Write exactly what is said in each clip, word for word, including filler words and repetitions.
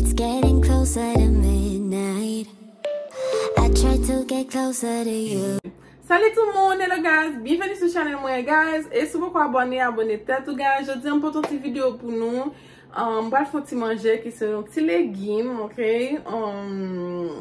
It's getting closer to midnight. I try to get closer to you. Salut tout moun, hello guys, byenveni sou chanèl mwen guys. E si w poko abòne, abòne tèt ou guys. Jodi a m pote yon ti videyo pou nou. Um, m pral fè yon ti manje ki se yon ti legim, ok? Um,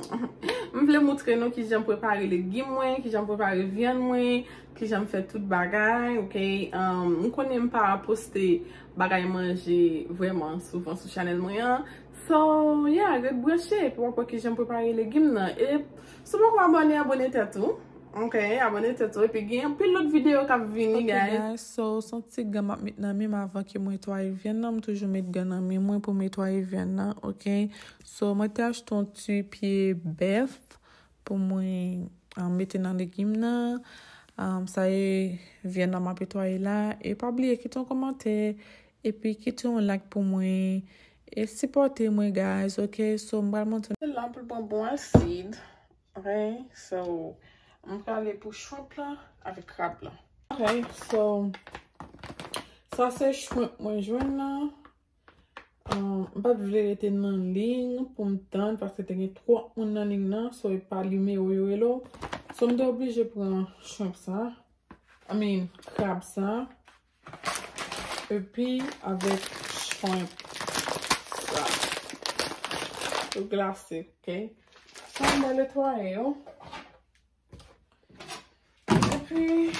m vle moutre nou kijan m prepare legim mwen, kijan m prepare vyann mwen, kijan m fè tout bagay, ok? Um, m konnen m pa poste bagay manje vrèman souvan sou chanèl mwen an. So, yeah, ret branche pou w ap wè kijan m prepare legim nan. E si w poko abòne, abòne tèt ou. Ok, abòne tèt ou. Epi gen anpil lòt videyo k ap vini, guys. Ok, guys, so, se yon ti gan m ap met nan men m avan ke m netwaye vyann nan. M toujou met gan nan men mwen pou m netwaye vyann nan, ok? So, mwen te achte yon ti pye bèf pou mwen, um, mete nan legim nan. Um, sa e vyann nan m ap netwaye la. E pa bliye kite yon kòmantè, epi kite yon like pou mwen. E sipòte mwen, guys, ok? So, m pral montre. Se la pou l pran bon asid. Ok, so, m prale pou shrimp la avèk krab la. Ok, so, sa se shrimp mwen jwenn nan. Um, m pa t vle rete nan liy pou m tann, paske te gen twòp moun nan liy nan, so e pa nimewo yo rele w. So, m te oblije pran shrimp sa. I mean, krab sa. Epi avèk shrimp sa. Yo glase, ok? Sa m pral netwaye yo. Epi,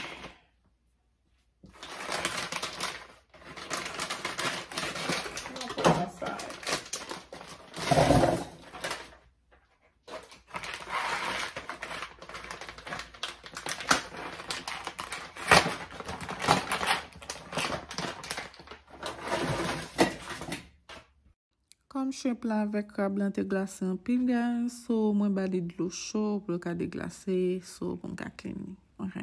m ap pran sa. Kòm shrimp la avèk krab lan te glase anpil, guys, so mwen ba li dlo cho pou l ka deglase, so pou m ka clean li. Ok.